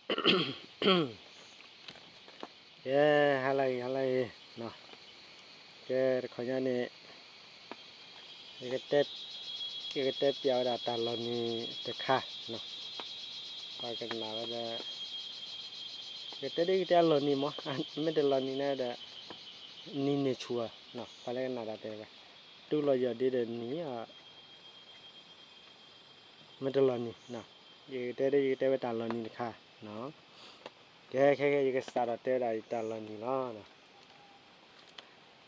ကဲ, ဟါလၢအဂ့ၤ ဟါလၢအဂ့ၤ, ကဲတခီညါန့ၣ် ယကတဲ, ယကတဲပျးဝဲဒၣ်တၢ်လီၤနံၤတခါ, ပှၤကနၣ်ဝဲဒီး, ယကတဲဒ်ယကတဲအလီၤနံၤမး, မ့ၢ်တလီၤနံၤန့ၣ်ဒီး နံၤန့ၢ်ဆူၣ်အီၤ, ပှၤလၢကနၣ်တၢ်တဲဝဲ, တူၢ်လိာ်ယီၤဒ်ဒီးနံၤ မ့ၢ်တလီၤနံၤ, ယကတဲဒ်ယကတဲဝဲတၢ်လီၤနံၤတခါ, ကဲခဲခဲ ယကစးထီၣ်တဲဝဲဒၣ်ယတၢ်လီၤနံၤလီၤ.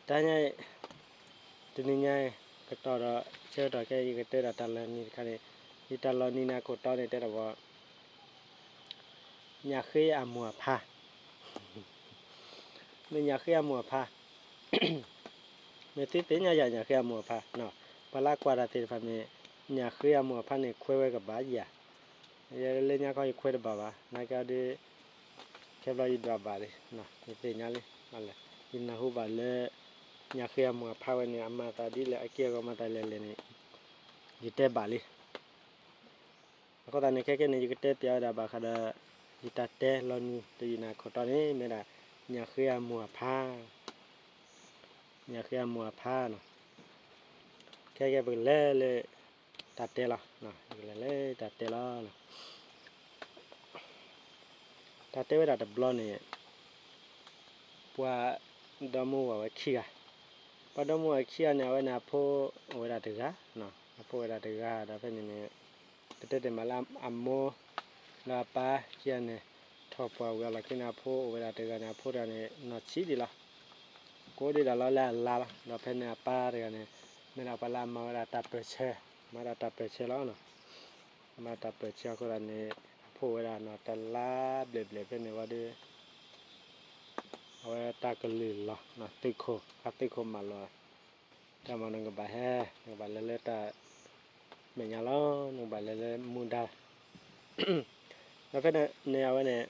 တၢ်ညါအံၤ, တနံၤညါအံၤ ကတီၢ်ဒီး ဆၢကတီၢ်ခဲ ယကတဲဒၣ်တၢ်လီၤနံၤတခါန့ၣ်, ယတၢ်လီၤနံၤန့ၣ်အခိၣ်တီန့ၣ် တဲတၢ်ဘၣ် ညၣ်ဃ့အမိၢ်အဖါ, မ့ၢ်ညၣ်ဃ့အမိၢ်အဖါ, မ့ၢ်သုသ့ၣ်ညါယၤ ညၣ်ဃ့အမိၢ်အဖါ, ပှၤလၢအကွၢ်တၢ်သ့ၣ်တဖၣ်မ့ၢ် ညၣ်ဃ့အမိၢ်အဖါန့ၣ် ခွဲးဝဲကဘၣ်ယၤ, ယလၢညါခီယခွဲးတဘၣ်ဘၣ်, နာ်က့ဒီး ခဲဘျီယဒွးဘၣ်လံ, ယသ့ၣ်ညါလံ, ယနၢ်ဟူဘၣ်လၢ ညၣ်ဃ့အမိၢ်အဖါဝဲန့ၣ် အမၤသးဒ်လဲၣ် အက့ၢ်အဂီၤမၤသးလဲၣ်လဲၣ်န့ၣ် ယတဲဘၣ်လံ. အဃိသတးန့ၣ် ခဲကဲန့ၣ် ယကတဲပျးဝဲဒၣ်ဘၣ်ဃးဒီး ယတၢ်တဲလီၤနံၤတယုၢ်န့ၣ်အခိၣ်တီန့ၣ် မ့ၢ်ဒၣ် ညၣ်ဃ့အမိၢ်အဖါ, ညၣ်ဃ့အမိၢ်အဖါန့ၣ်, ခဲကဲပကလဲၤလၢတၢ်တဲလီၤ, ပကလဲၤလၢတၢ်တဲလီၤ. တၢ်တဲဝဲဒၣ်တဘျီန့ၣ် ပှၤဒီမါဝၤဝဲခံဂၤ, ပှၤဒီမါဝၤခံဂၤန့ၣ် အဝဲန့ၣ်အဖိအိၣ်ဝဲဒၣ်တဂၤ, အဖိအိၣ်ဝဲဒၣ်တဂၤ ဒီးဖဲန့ၣ်န့ၣ် ပတဲတ့ၢ်မးလၢအမိၢ် ဒီးအပၢ်ခံဂၤန့ၣ် ထီၣ်ပှၢ်ဝံၤအလီၢ်ခံန့ၣ် အဖိအိၣ်ဝဲဒၣ်တဂၤန့ၣ် အဖိတဂၤန့ၣ် နီၢ်ဆံးဒံးလီၤ. ကိးဒံးဒၣ်လီၤလၢအလါလီၤ. ဒီးဖဲန့ၣ်အပၢ်တဂၤန့ၣ် မ့ၢ်ဒၣ်ပှၤလၢအမၤဝဲဒၣ်တၢ်ပၢၢ်ဆၢ, မၤဒၣ်တၢ်ပၢၢ်ဆၢလီၤ. မၤတၢ်ပၢၢ်ဆၢအဃိသတးန့ၣ် အဖိအိၣ်ဝဲဒၣ်နီၢ်တလါဘျဲၣ်ဘျဲၣ်ဖဲန့ၣ်ဝံၤဒီး အဝဲတၢ်ကလုၢ်လီၤ, သုးခိၣ်, အသုးခိၣ်မၢလီၤ, တၢ်မၤနကဘၣ်ဟဲ, နကဘၣ်လဲၤလၢတၢ်မဲာ်ညါလီၤ, နကဘၣ်လဲၤလၢမူဒါ ဒီးဖဲန့ၣ်အဝဲန့ၣ်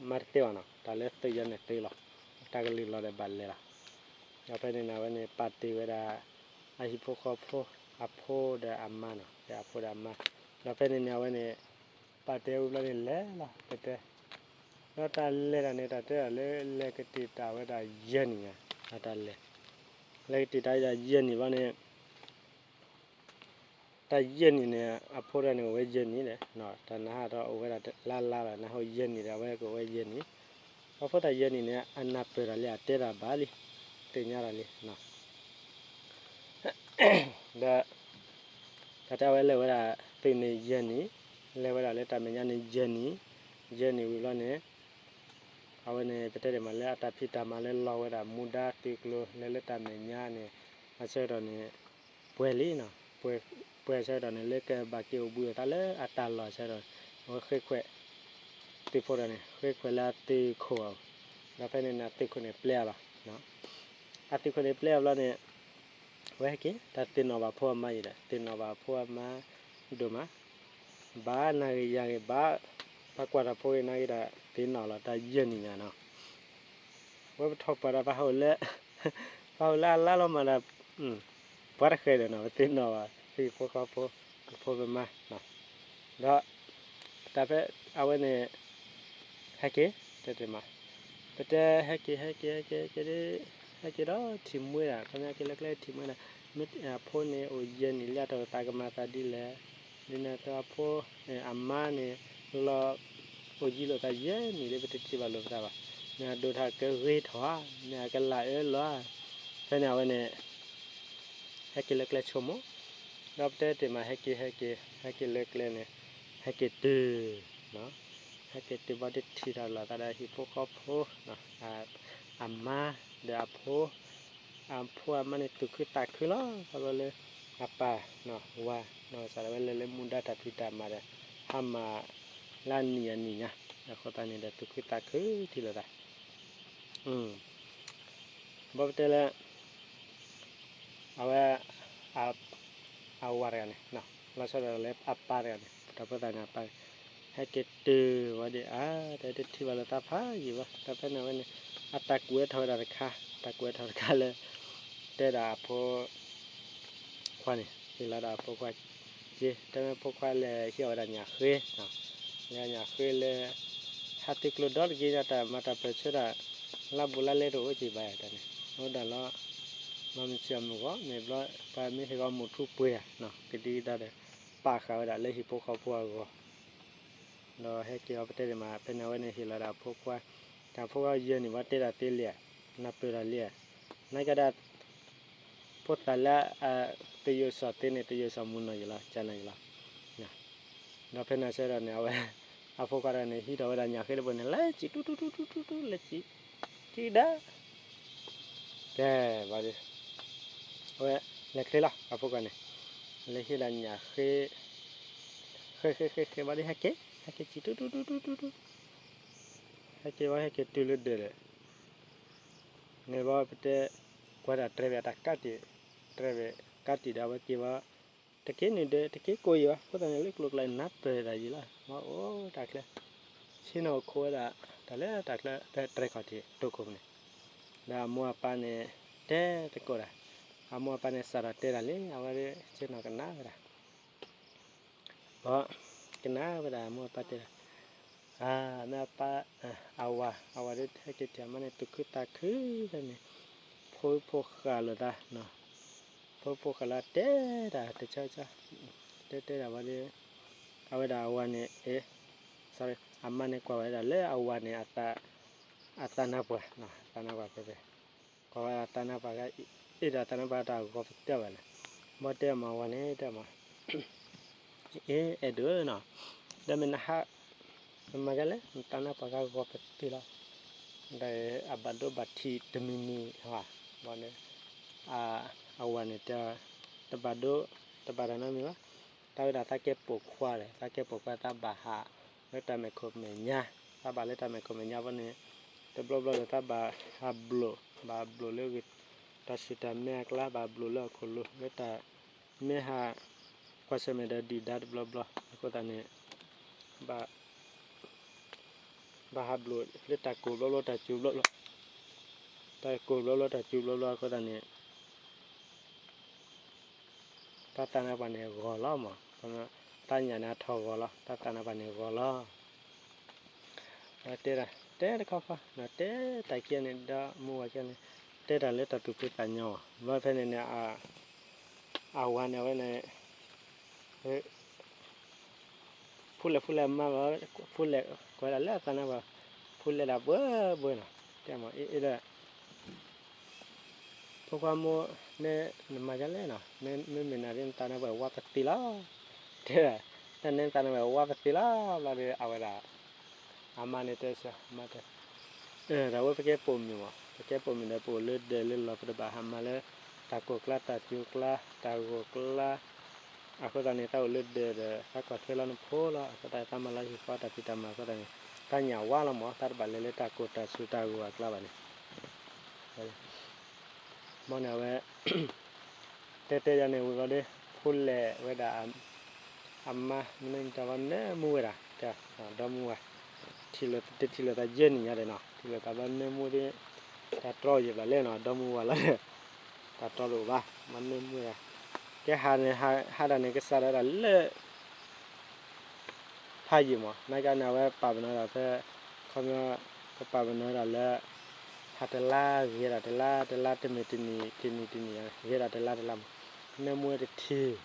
မၤတသ့ဘၣ်နီၤ, တၢ်လၢသုးယဲန့ၣ်သ့လီၤ, တၢ်ကလုၢ်လီၤဒီးဘၣ်လဲၤလီၤ. ဒီးဖဲန့ၣ်န့ၣ် အဝဲန့ၣ် ပာ်တ့ၢ်ဝဲဒၣ် အဟံၣ်ဖိဃီဖိ အဖိဒီးအမါနီၤ, ဒီးအဖိဒီးအမါ, ဒီးဖဲန့ၣ်န့ၣ် အဝဲန့ၣ် ပာ်တ့ၢ်ဝံၤဘျီန့ၣ်လဲၤလီၤ ပတဲ, ဒီးတၢ်လဲၤတၢ်န့ၣ် တၢ်တဲဒၣ်လၢလဲၤကတံာ်တာ်ဝဲဒၣ်ယဲၢ်နံၣ်ညါ, တၢ်လဲၤ, လဲၤကတံာ်တာ်ဝဲဒၣ်ယဲၢ်နံၣ်ဘျီန့ၣ် တၢ်ယဲၢ်နံၣ်န့ၣ် အဖိတဂၤန့ၣ် အိၣ်ဝဲယဲၢ်နံၣ်ဒီး တၢ်နဟးထီၣ်အိၣ်ဝဲဒၣ်လါလါလီၤ, နဟးအိၣ်ယဲၢ်နံၣ်ဒီး အဝဲကအိၣ်ဝဲယဲၢ်နံၣ်, ပှၤဖိတၢ်ယဲၢ်နံၣ်န့ၣ် အနၢ်ပၢၢ်တၢ်လံအတဲတၢ်ဘၣ်လံ, သ့ၣ်ညါတၢ်လံ ဒီး တၢ်တဲဝဲလဲၤဝဲဒၣ်သုးန့ၣ်ယဲၢ်နံၣ်, လဲၤဝဲဒၣ်လၢတၢ်မဲာ်ညါန့ၣ်ယဲၢ်နံၣ်, ယဲၢ်နံၣ်ဝံၤဘျီန့ၣ် အဝဲန့ၣ် ပတဲဒၣ်မးလၢအတၢ်ဖံးတၢ်မၤလၢလီၤဝဲဒၣ်မူဒါသုးကျိၤ လဲၤလၢတၢ်မဲာ်ညါန့ၣ် အဆၢကတီၢ်န့ၣ် ပှဲၤလံနီၤ, ပှဲၤအဆၢကတီၢ်န့ၣ် လၢကဘၣ်က့ၤအိၣ်ဘှံးအိၣ်သါလၢအတၢ်လီၢ်အဆၢကတီၢ်န့ၣ် အဝဲဃ့ခွဲး သုးဖိတဂၤန့ၣ် ဃ့ခွဲးလၢအသုးခိၣ်အအိၣ်, ဒီးဖဲန့ၣ်န့ၣ် အသုးခိၣ်န့ၣ်ပျဲအီၤလီၤ. အသုးခိၣ်န့ၣ်ပျဲအီၤဘျီန့ၣ် အဝဲဟဲက့ၤ တၢ်သ့ၣ်နီၣ်ဘၣ်ဖိအမါအံၤဒီး သ့ၣ်နီၣ်ဘၣ်ဖိအမါဒိၣ်မး, ဘၣ်နၤဂ့ၤယၤဂ့ၤ ဘၣ် ပှၤကွၢ်တၢ်ဖိဂ့ၤနၤဂ့ၤဒီး သ့ၣ်နီၣ်လီၤတၢ်ယဲၢ်နံၣ်ညါနီၤ, ဝဲပထီၣ်ပှၢ်ဒီးပဟးအိၣ်လၢ ပဟးအိၣ်လၢအလါလီၤမးဒီး ပှၤတဃဲၤဒီးနီၤ ပသ့ၣ်နီၣ်ဘၣ် သုးဖိဃီဖိ ပဖိပမါ ဒီး တၢ်ဖဲအဝဲန့ၣ် ဟဲက့ၤ တဲတ့ၢ်မး ပတဲဟဲက့ၤ ဟဲက့ၤ ဟဲက့ၤ ဟဲက့ၤ ဟဲက့ၤဒီးထံၣ်မှဲဒၣ် ခီပညီက့ၤလၢကျဲထံၣ်မှဲဒၣ် မ့ၢ်အဖိန့ၣ်အိၣ်ယဲၢ်နံၣ်လၢအတၢ်အိၣ်သးကမၤသးဒ်လဲၣ်, ဒ်န့ၣ်အသိးအဖိ အမါန့ၣ် လီၤအိၣ်ယံၤလိာ်သးယဲၢ်နံၣ်လၢပတထံၣ်ဘၣ်လိာ်ပသးဘၣ်, မ့ၢ်အဒိးထီၣ်ကဂ့ၤထီၣ်ဧါ, မ့ၢ်အကလၢ်အၢလီၤဧါ, ဖဲန့ၣ်အဝဲန့ၣ် ဟဲက့ၤလၢကျဲဆိကမိၣ်, ဒီးပတဲတ့ၢ်မး ဟဲက့ၤ ဟဲက့ၤ ဟဲက့ၤလၢကျဲန့ၣ် ဟဲက့ၤတုၤ, ဟဲက့ၤတုၤဘၣ်ဒီးထံၣ်တၢ်လိာ်သးဒီးဟံၣ်ဖိဃီဖိ, အမါဒီးအဖိ, အဖိအမါန့ၣ်သူၣ်ခုသးခုလီၤ ခီဖျိလၢ အပၢ်ဝၤ စးထီၣ်ဝဲလဲၤလၢမူဒါတၢ်ဖံးတၢ်မၤဒီး ဟါမၢ်လၢအနံၣ်အနံၣ်ညါ, အဃိသတးန့ၣ်ဒီးသူၣ်ခုသးခုထံၣ်လိာ်သး ဘၣ်ပတဲလၢ အဝဲ အဝၤတဂၤန့ၣ် လီၤဆီဒၣ်တၢ်လၢအပၢ်တဂၤန့ၣ် တၢ်ဖိသၣ်န့ၣ်အပၢ်န့ၣ် ဟဲက့ၤတုၤဝဲဒၣ်အါ တၢ်တထံၣ်ဘၣ်လိာ်သးဖးယံာ်ဘၣ် ဒီးဖဲန့ၣ်အဝဲန့ၣ် အတၢ်ကူၣ်ဝဲထီၣ်ဝဲဒၣ်တခါ တၢ်ကူၣ်ဝဲထီၣ်တခါလၢ တဲဒၣ်အဖိ ခွါန့ၣ် ဟ့ၣ်လီၤဒၣ်အဖိခွါ က့ တဲမ့ၢ်ဖိခွါလဲၤဟ့ၣ်အီၤဝဲဒၣ်ညၣ်ဃ့ လဲၤညၣ်ဃ့လၢ ဟးတုၤကျိၤဒီတက့ၢ်ဒီး တၢ်မၤတၢ်ပၢၢ်ဆၢတၢ် လါဘူးလါလဲတအိၣ်က့ၤဘၣ်တၢ်န့ၣ် အိၣ်ဒၣ်လီၤ. မၤမုာ်စၢၤမုာ်ဂီၤ မ့ၢ်ဘျီ ပှၤမ့ၢ်ဟ့ၣ်ဂီၤမူထူပှ့ၤဧါ ကဒံကဒါဒီး ပာ်ဃာ်ဝဲဒၣ်လၢဟံၣ်ဖိဃီဖိအဂီၢ် ဒီးဟဲက့ၤအီၤပတဲဒ်မး ဖဲန့ၣ်အဝဲန့ၣ်ဟ့ၣ်လီၤဒၣ်အဖိခွါ, တၢ်ဖိခွါယဲၢ်န့ၣ် ဘၣ်တဲတၢ်သ့လံဧါ, နၢ်ပၢၢ်တၢ်လံဧါ, နာ်က့ဒၣ် ဖိသၣ်လၢ တယိးစီၤသ့န့ၣ် တယိးစီၤမူနီၢ်ယံၤလီၤ ကၢ်နီၢ်ယံၤလီၤ. ဒီးဖဲန့ၣ်ဆၢဒီးန့ၣ် အဝဲ အဖိခွါတဂၤန့ၣ် ဟံးထီၣ်ဝဲဒၣ်ညၣ်ဃ့တဘိန့ၣ် လဲၤစံၣ်တူတူတူတူတူ လဲၤစံၣ် ထံဒါ ကဲ ဘၣ်ဒီး အဝဲ လဲၤချ့လီၤ အဖိခွါန့ၣ် လဲၤဟံးဒၣ်ညၣ်ဃ့ ဃ့ဃ့ဃ့ဃ့ ဘၣ်ဒီး ဟဲက့ၤ ဟဲက့ၤစံၣ်တူတူတူတူတူတူ ဟဲက့ၤဝဲ ဟဲက့ၤတုၤလၢဒၢးဒီး န့ၣ်ဘၣ်ပတဲ ကွၢ်ဒၣ်တြဲၤဝဲအတၢ်ကးတံာ် တြဲၤဝဲကးတံာ်ဒီး အဝဲက့ၤဝဲ တက့ၢ်န့ၣ်ဒီး တက့ၢ်ကိးယံၤဘၣ် အဃိသတးန့ၣ် လၢကျိၤကျဲနၢ်ပၢၢ်တၢ်ယံၤလီၤ မ့ၢ်အိၣ်တၢ်ချၢ ဆ့ၣ်နီၤခိးဝဲဒၣ် တၢ်လၢတၢ်ချၢ ဖဲတြဲၤခီၣ်ထံး တိခိၣ်န့ၣ် ဒီးအမိၢ်အပၢ်န့ၣ် တဲတကိးတၢ် အမိၢ်အပၢ်န့ၣ် စးထီၣ်တဲတၢ်လံ အဝဲဒၣ် ဆ့ၣ်နီၤကနၣ်ဝဲဒၣ် ဘၣ် ကနၣ်ဝဲဒၣ်အမိၢ်အပၢ်တဲဒၣ် အမ့ၢ်အပၢ် အဝၤ အဝၤဒ်ဟဲက့ၤထံၣ်အမါန့ၣ် သူၣ်ခုသးခုဖဲန့ၣ် ဖိဖိဃာ်လိာ်သး ဖိဖိဃာ်လၢတဲတၢ်တဆီဆီ တဲတဲဒၣ်ဝဲဒၣ် အဝဲဒၣ်အဝၤန့ၣ် အ့ sorry အမါန့ၣ်ကွၢ်ဝဲဒၣ်လၢအဝၤန့ၣ် အသးနါပှၢ် အသးနါပှၢ်ဖဲဖဲ ကွၢ်ဝဲဒၣ်သးနါပှၢ်ဂၤ အ့ၣ်ဒၣ်သးနါပှၢ်တၢ်ဂီၤပသ့ဘၣ်လဲၣ် ဘၣ်တဲမးဝၤန့ၣ်တဲမး အ့ အဲၣ်ဒိးနီၤ ဒီးမ့ၢ်နဟး နမၤဒ်လဲၣ် နသးနါပှၢ်ဂၤဂီၤပသ့လီၤ ဒီးအဘၣ်ဒိဘၣ်ထံးတမံၤမံၤ ဘၣ်န့ၣ် အဝၤန့ၣ်တဲ တဘၣ်ဒိ တဘၣ်တၢ်နီတမံၤဘၣ် တၢ်ဝဲဒၣ်သးကဲပိာ်ခွါဒီး သးကဲပိာ်ခွါသးဘၣ်ဟး လၢတၢ်မဲာ်ခိၣ်မဲာ်ညါ သးဘၣ်လၢတၢ်မဲာ်ခိၣ်မဲာ်ညါဘၣ်န့ၣ် တဘျီဘျီဒီးသးဘၣ်ဟးဘျိး ဘၣ်ဘျိးလၢ တၢ်ဆူၣ်တၢ်မဲအကျါ ဘၣ်ဘျိးလၢအခိၣ်လိၤ လၢတၢ်မ့ၢ်ဟး ကွၢ်ဆၢၣ်မဲာ်ဒီးဒုၣ်ဒါတဘျီဘျီ အဃိသတးန့ၣ် ဘၣ် ဘၣ်ဟးဘျိးလၢတၢ်ကိၢ်ဘျီဘျီ တၢ်စူၤဘျီဘျီ တၢ်ကိၢ်ဘျီဘျီတၢ်စူၤဘျီဘျီအဃိသတးန့ၣ် တၢ်သးနါပှၢ်န့ၣ်ဂီၤလီၤမး တၢ်ညၣ်န့ၣ်အထီၣ်ဂီၤလီၤ တၢ်သးနါပှၢ်န့ၣ်ဂီၤလီၤ တဲတၢ် တဲတခီခီ တဲတၢ်ခံဂၤန့ၣ် ဒီးမုၢ်ဝၤခံဂၤန့ၣ် တဲတၢ်လၢတၢ်သူၣ်ဖှံသးညီ ဘျီဖဲန့ၣ်န့ၣ် အဝၤန့ၣ်ဝဲန့ၣ် ဖူလဲၣ်ဖူလဲၣ်မါဘၣ် ဖူလဲၣ် ကွဲးဒၣ်လၢအသးနါပှၢ် ဖူလဲၣ်ဒၣ်ဘှၢဘှၢနီၤ တဲမးအ့ၣ်အ့ၣ်ဒီး ဖိခွါမိၢ် နဲနမၤဒ်လဲၣ်နီၤ မ့မ့ၢ်နၤဒ်နသးနါပှၢ်ဝါပသ့လီၤ တဲဒၣ် တၢ်နဲနသးနါပှၢ်ဝါပသ့လီၤ ဘျီဒီးအဝဲဒၣ် အမါန့ၣ်တဲစၢၤ အမါတဲ တၢ်ဝဲပကဲပိာ်မုၣ်မး ပကဲပိာ်မုၣ်ဒီးပအိၣ်လၢဒၢးလၢလီၢ် ပတဘၣ်ဟးမၤလၢ တၢ်ကိၢ်ကျါ တၢ်စူၤကျါ တၢ်ဂီၤကျါ အဃိသတးန့ၣ် သးအိၣ်လၢဒၢးဒီး သးကွၢ်ထွဲလီၤနဖိလီၤ အဃိသတး သးမၤလီၤဟံၣ်ဃီတၢ်ဖံးတၢ်မၤအဃိသတးန့ၣ် သးညၣ်ဝါလီၤမး သးတဘၣ်လဲၤလၢတၢ်ကိၢ်တၢ်စူၤတၢ်ဂီၤအကျါဘၣ်န့ၣ် မ်န့ၣ်အဝဲ တဲတဲယၤန့ၣ်ဝံၤဘျီဒီး ဖူလဲၣ်ဝဲဒၣ် အမါ မနုၤမတၤဘၣ်နၢမူဝဲဒၣ် တဲ ဒီမါဝၤ တထံၣ်လိာ်သးယဲၢ်နံၣ်ညါဒီးနီၤ ထံၣ်လိာ်သးဘျီနၢမူဒီး တၢ်တြီယံာ်ဘၣ်လဲၣ်နီၤ ဒီမါဝၤလီၤ တၢ်တြီတအိၣ်ဘၣ် မၤနၢမူဝဲဒၣ် ကဲဟးန့ၣ် ဟးဒၣ်န့ၣ် ကစးဒၣ်ဝဲဒၣ်လၢ ဖးယံာ်မး နာ်က့န့ၣ် အဝဲပာ်ပနီၣ်ဒၣ်ဖဲ ခီပညီ ကပာ်ပနီၣ်ဝဲဒၣ်လၢ ဟးတလါဂ့ၤဒၣ်တလါ တလါတမ့ၢ်တနံၣ် တနံၣ်တနံၣ် ဂ့ၤဒၣ်တလါတလါမး နၢမူဝဲတထံၣ်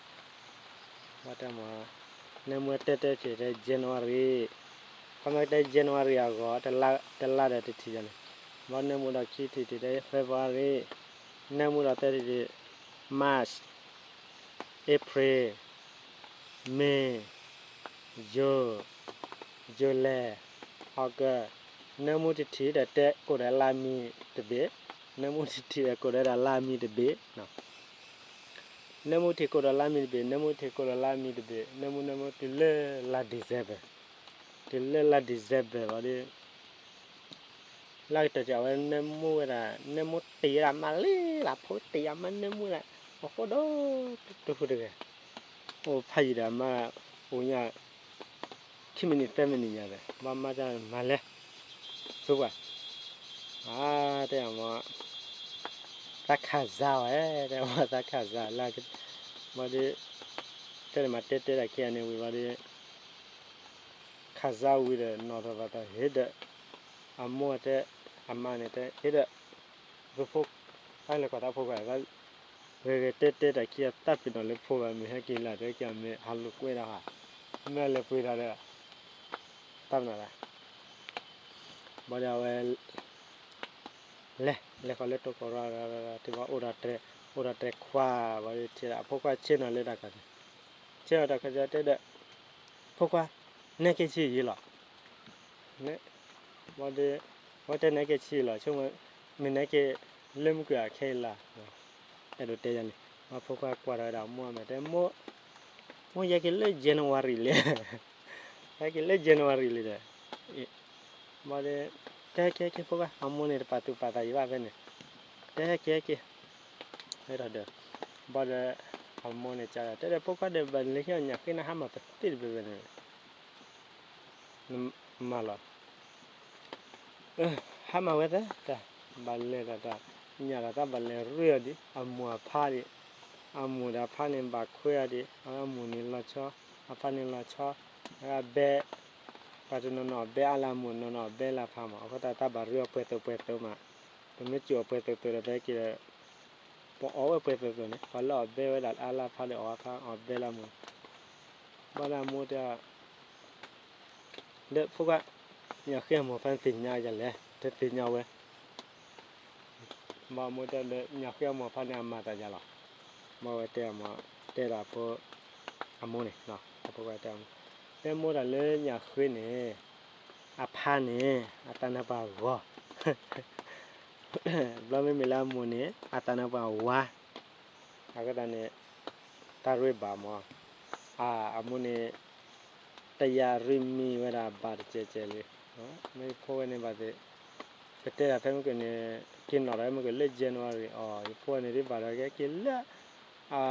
ဘၣ်တဲမး နၢမူဝဲတဲတဲထံၣ်တဲ January ခီပညီတဲ January အဂီၢ် တလါဒီးတထံၣ်ယၤန့ၣ် ဘၣ်နၢမူဒီးခံထံၣ်ထံၣ်တဲ February နၢမူဒီးသၢထံၣ်ထံၣ် March April May June July August နၢမူတထံၣ်ဒီးတဲကိးဒီးလါမံၤတဘ့ၣ် နၢမူတထံၣ်ဒီးကိးဒီးဒၣ်လါမံၤတဘ့ၣ် နၢမူထံၣ်ကိးဒီးလါမံၤတဘ့ၣ် နၢမူထံၣ်ကိးဒီးလါမံၤတဘ့ၣ် နၢမူနၢမူတုၤလၢလါ December တုၤလၢလါ December လီၤဒီး လၢကတၢၢ်တၢ်အဝဲနၢမူဝဲဒၣ် နၢမူတ့ၢ်ဝဲဒၣ်မးလံလၢ် ဖိတ့ၢ်အမါနၢမူဝဲဒၣ် အဃိဒီး တဟူးတဂဲၤ အိၣ်ဖးယံာ်ဒီးအမါ အိၣ်ညါ ခံမံးနံးသၢမံးနံးညါဒီး ဘၣ်မါတၢ်မၤလဲၣ် သူပှၤ အတဲအမါ သးခးစၢ်ဝဲ တဲအမါ သးခးစၢ်လၢ ဘၣ်ဒီး တဲန့ၣ်မး တဲတဲဒၣ်ခံဂၤန့ၣ်ဝံၤဘၣ်ဒီး ခးစၢ်ဝံၤဒီး နီၢ်ထီၣ်ဘၣ်တၢ်ဟ့ၣ်ဒီး အမိၢ်တဲ အမါန့ၣ်တဲ ဟ့ၣ်ဒီး သုဖိ အလဲၤကွၢ်တၢ်ဖိခွါ ဂဲၤဂဲၤတဲတဲတၢ်ခံအသၣ်ပ့ၤနီၣ်လၢဖိဘၣ် မ့ၢ်ဟဲက့ၤလၢတၢ်က့ၤမ့ၢ်ဟးလိာ်ကွဲဒီးဟး မ့ၢ်လဲၤပှ့ၤဒီး တၢ်ပနီၣ်တၢ် ဘၣ်ဒီးအဝဲ လဲၤ လဲၤဃီၤလၢတိၢ်ကီၢ်ရၢ တဘၣ်အိၣ်ဒီးတြဲၤ အိၣ်ဒီးတြဲၤခွါ ဘၣ်ဒီးထံၣ်ဒီးအဖိခွါဆ့ၣ်နီၤလၢတၢ်ခါန့ၣ် ဆ့ၣ်နီၤတၢ်ခါတဲဒီး ဖိခွါ နဲက့ၤဆံးယံၤလီၤ ဘၣ်ဒီး ဝဲတဲနဲက့ၤဆံးလီၤ ဆိကမိၣ် မ့ၢ်နဲက့ၤလၢမုၢ်ကွံာ်အခဲအံၤလီၤ အဲၣ်ဒိးတဲယၤန့ၣ် ဘၣ်ဖိခွါကွၢ်ဒီးဝဲဒၣ်အမိၢ်အမဲာ်တဲ မိၢ် မိၢ်ယဲက့ၤလၢ January လံ ယဲက့ၤလၢ January လံဒီး ဘၣ်ဒီး ကဲကဲကဲဖိခွါ အမိၢ်န့ၣ် တပာ်သူၣ်ပာ်သးယံၤဘၣ်ဖဲန့ၣ် ကဲကဲကဲ ဒီး ဘၣ်ဒီး အမိၢ်န့ၣ်ကဒီး တဲဒီးဖိခွါဒီး ဘၣ်လၢခံအီၤညၣ်ဃ့နၤဟါမၢ်ပသ့ၣ်တဘျီဘျီန့ၣ် မၤလီၤ ဟါမၢ်ဝဲသၢတၢ် ဘၣ်လဲၤတၢ်တၢ် ညၣ်တၢ်တၢ်ဘၣ်လဲၤရ့အီၤဒံး အမိၢ်အဖါဒံး အမိၢ်ဒီးအဖါန့ၣ်ဘၣ်ခွဲအီၤဒံး အမိၢ်န့ၣ်လီၤဆီ အဖါန့ၣ်လီၤဆီ အဘဲ ပှၤတနီၤနီၤအဘဲအါလၢအမိၢ် နီၤနီၤအဘဲလၢအဖါမး အဃိသတးတၢ်ဘၣ်ရ့အီၤပှဲၤသိးပှဲၤသိးမး ပမ့ၢ်စူးအီၤပှဲၤသိးသိးဒီး ပဟဲက့ၤဒီး ပအီၣ်ဝဲပှဲၤသိးသိးန့ၣ် ပှၤလၢအီၣ်ဘဲဝဲဒၣ်အါလၢအဖါဒီးအီၣ်အဖါအီၣ်ဘဲလၢအမိၢ် ဘၣ်လၢအမိၢ်တဲ ဒီးဖိခွါ ညၣ်ဃ့အမိၢ်ဖါန့ၣ်သ့ၣ်ညါယၤလဲၣ် တသ့ၣ်ညါဝဲ ဘၣ်အမိၢ်တဲဒီး ညၣ်ဃ့အမိၢ်ဖါန့ၣ်အမၤသးယၤလီၤ ဘၣ်ဝဲတဲအမိၢ် တဲဒၣ်ဖိ အမိၢ်န့ၣ် အဖိခွါတဲအမိၢ် တဲမိၢ်တၢ်လၢညၣ်ဃ့န့ၣ် အဖါန့ၣ် အသးနါပှၢ်ဂီၤ ဘျီမ့မ့ၢ်လၢအမိၢ်န့ၣ် အသးနါပှၢ်ဝါ အဃိသတးန့ၣ် တၢ်ရ့ဘၣ်မး အမိၢ်န့ၣ် တယာ်ရ့မံဝဲဒၣ်ဘၣ်တစဲးစဲးလံ မ့ၢ်ယဖိဝဲန့ၣ်ဘၣ်သ့ၣ် ပတဲဒၣ်ဖဲမ့ၢ်ကန့ၣ် က့ၤနီၣ်ဒီးမ့ၢ်ကလၢ January အီၤ ယဖိဝဲန့ၣ်ဒ်ဘၣ်ဒီးက့ၤလၢ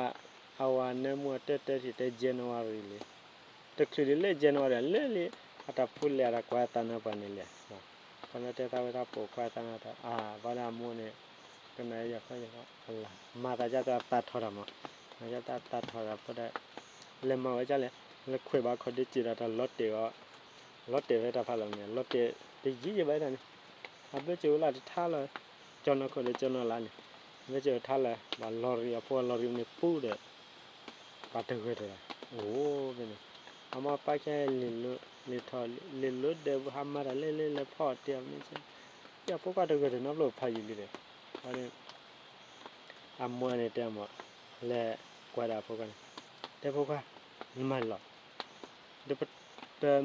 အဝၤနၢမူအတၢတၢထံၣ်တဲ January လံ တချုးဒ်လၢ January လၢလံ အတၢ်ဖူလဲၣ်အတၢ်ကွၢ်အသးနါပှၢ်န့ၣ်လဲၣ် ပှၤမ့ၢ်တဲသးဝဲသးပိာ်ခွါသးနါတၢ် အါ ဘၣ်ဒီးအမိၢ်န့ၣ် ကနၣ်ယၤခီယၤခီ အလၢ မၤသးဒ်သိးအသးထီၣ်တၢ်မး မၤဒ်သိးအသးထီၣ်တၢ်ဖိဒီး လဲၤမၤဝဲဒ်လဲၣ် လဲၤခွဲးဘၣ်ခီၣ်ဒ့စံးဒီးတၢ်လီၤတဲာ်အီၤ လီၤတဲာ်ဖဲတၢ်ဖးလီၤန့ၣ် လီၤတဲာ်တယံာ်ယံာ်ဘၣ်ဒၣ်န့ၣ် အဘၢၣ်စၢၤဝဲလၢတထါလီၤ ကၠီနီၢ်ခိၣ်ဒီးကၠီနီၢ်လါန့ၣ် ဘၢၣ်စၢၤထါလီၤ ဘၣ်လီၤရံၤအဖိအလီၤရံၤန့ၣ်ပူၤဒီး ပှၤတဂၢၢ်တၢၢ် အိၣ်ဖဲန့ၣ် အမိၢ်ပၢ်ခဲလံၤလီၤ လံၤထီၣ်လံၤလီၤဒီး ဟးမၤတၢ်လဲၣ်လဲၣ်လဲၣ်ဖီအီၣ်တဲအီၤမ့ၢ် ယဖိခွါတဂၢၢ်တၢၢ်နီတဘျီဖးယံာ်လံဒီး အမိၢ်န့ၣ်တဲအမိၢ် လဲၤကွၢ်ဒၣ်အဖိခွါန့ၣ် တဲဖိခွါ နမၤလီၤ ဒီးပ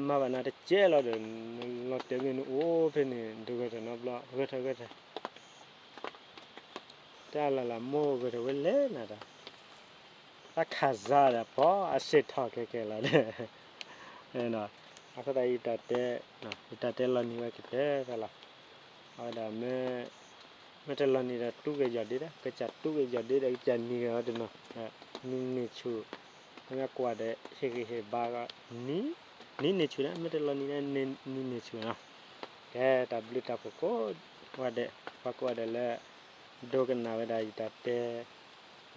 မၤဘၣ်နၤတကဲလီၤဒီး နလီၤတဲာ်မ့ၢ်နအိၣ်ဖဲန့ၣ် တဂၢၢ်တၢၢ်နီတဘျီ ဂၢၢ်ထၢၣ်ဂၢၢ်ထၢၣ် တၢ်လၢ်လၢ်မိၢ်ဂၢၢ်ထၢၣ်ဝဲလဲၣ်နၤတၢ် တၢ်ခးစၢ်ဒီးပှၤအစံးထီၣ်ခဲကဲလီၤဒီး အဃိသတးယတၢ်တဲ ယတၢ်တဲလီၤနံၤဝဲကတၢၢ်လီၤ အဝဲဒၣ်မ့ၢ် မ့ၢ်တလီၤနံၤဒီးတူၢ်က့ၤယီၤဒ့ဒီး ကစၢ်တူၢ်က့ၤယီၤဒ့ဒီး ကစၢ်နံၤက့ၤအီၤတနီၤ နံၤန့ၢ်ဆူၣ် မ့ၢ်ကွၢ်ဒီးဟ့ၣ်ဂံၢ်ဟ့ၣ်ဘါ နံၤန့ၢ်ဆူၣ်ဒီး မ့ၢ်တလီၤနံၤဒီး နံၤန့ၢ်ဆူၣ်နီၤ ကဲတၢ်ဘျုးတၢ်ဖှိၣ်ကိးဂၤဒဲး ပှၤကိးဂၤဒဲးလၢ ဒိကနၣ်ဝဲဒၣ်ယတၢ်တဲ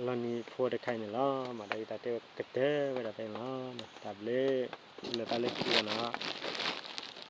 လီၤနံၤဖိတခါအံၤန့ၣ်လီၤ. မ့ၢ်ဒီးယတၢ်တဲကတၢၢ်ဝဲဒၣ်ဖဲန့ၣ်လီၤ. တၢ်ဘျုး လၢတၢ်လၢခံတဂၤနီၤ.